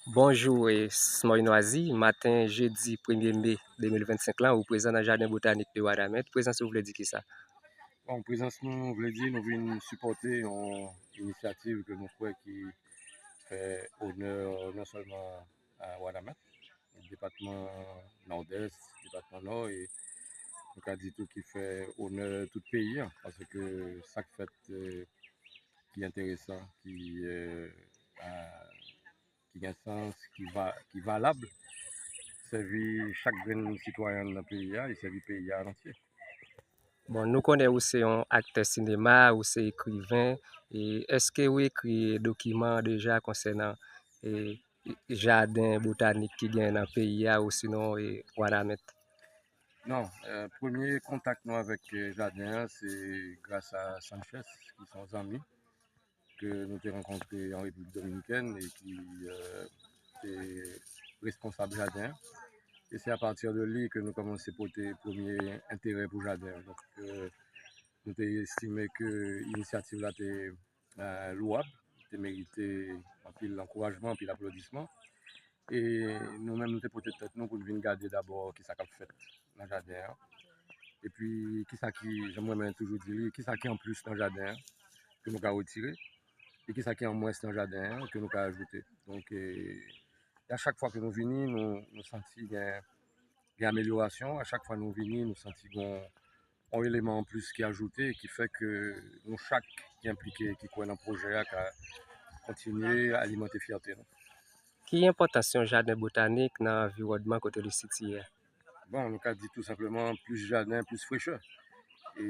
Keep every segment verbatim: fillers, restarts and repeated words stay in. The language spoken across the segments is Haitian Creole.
Bonjou, e, Smoy Noisy. Maten jedi premye me de mil vennsenk lan, ou prezan nan Jaden Botanik de Wanament. Prezans ou vle di kisa? Bon, prezans nou vle di nou vin sipòte yon inisyativ ke nou kwè ki fè onè non sèlman a Wanament, depatman Nòdès, depatman Nò, e nou ka di tou ki fè onè tout peyi a, paske sa k fèt, eh, ki enteresan, ki, eh, ah, ki gen sans, ki, va, ki valab, sèvi chak grenn sitwayen nan peyi a, e sèvi peyi a an antye. Bon, nou konnen ou se yon aktè sinema, ou se ekriven. E èske ou ekri dokiman deja konsènan, e, jaden botanik ki gen nan peyi a, ou sinon, e, Wanament? Non, eh, premye kontak nou avèk, eh, jaden an, se gras a Sanchez, ki se yon zanmi ke nou te rankontre an Repiblik Dominikèn e ki, eh, te responsab jaden an. E se apati de li ke nou kòmanse pote premye enterè pou jaden an. Donk, eh, nou te estime ke inisyativ la te, eh, lwab, te merite anpil ankourajman, anpil aplodisman. E nou menm, nou te pote tèt nou pou n vin gade dabò kisa k ap fèt nan jaden an. Epi, kisa ki, jan mwen renmen toujou di li, kisa ki anplis nan jaden an ke nou ka retire, e kisa ki anmwens nan jaden an ke nou ka ajoute. Donk, e, e a chak fwa ke nou vini, nou, nou santi gen, gen amelyorasyon. A chak fwa nou vini, nou santi gen yon eleman anplis ki ajoute, ki fè ke nou chak ki enplike, ki kwè nan pwojè a, ka kontinye alimante fyète nou. Ki enpòtans yon jaden botanik nan anviwònman kote li sitiye a? Bon, nou ka di tou senpleman, plis jaden, plis frechè. E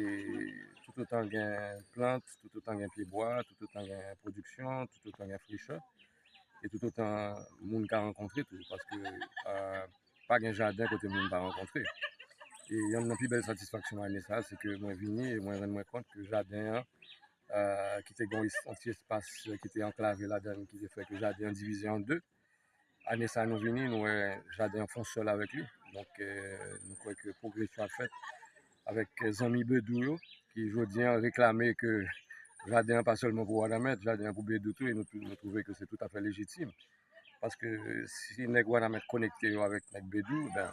toutotan gen plant, toutotan gen pyebwa, toutotan gen pwodiksyon, toutotan gen frechè, e toutotan moun ka rankontre tou, paske, ah, pa gen jaden kote moun pa rankontre. E yonn nan pi bèl satisfaksyon ane sa, se ke mwen vini e mwen rann mwen kont ke jaden an, ah, ki te gen yon es-, yon ti espas, eh, ki te anklave ladan l, ki te fè ke jaden an divize an de. Ane sa nou vini, nou wè jaden an fè yon sèl avèk li. Donk, eh, nou kwè ke pwogresyon ap fèt avèk, eh, zanmi Bedou yo, ki jodi an reklame ke jaden an pa sèlman pou Wanament, jaden an pou Bedou tou, e nou, nou twouve ke se toutafè lejitim. Paske si nèg Wanament konekte yo avèk nèg Bedou, ben,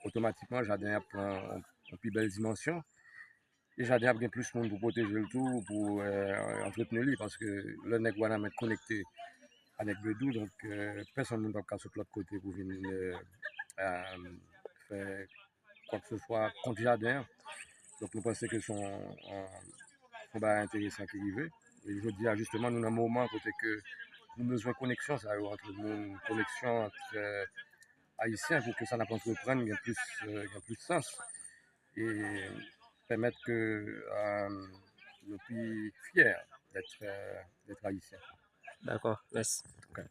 otomatikman jaden an ap pran yon, yon pi bèl dimansyon. E jaden ap gen plis moun pou pwoteje l tou, pou, eh, antreteni li, paske lè nèg Wanament konekte a nèg Bedou, donk, eh, pèsonn moun p ap ka sot lòt kote pou vin, eh, eh, fè kwakeseswa kont jaden an. Donk, nou panse ke se yon, yon, yon bagay enteresan ki rive. E jodi a, jisteman, nou nan moman kote ke nou bezwen koneksyon sa yo ant moun, koneksyon ant, eh, Ayisyen, pou ke sa n ap antreprann gen plis, eh, gen plis sans e pèmèt ke, eh, nou pi fyè d'être, eh, d'être Ayisyen. Dakò, mèsi. Ok.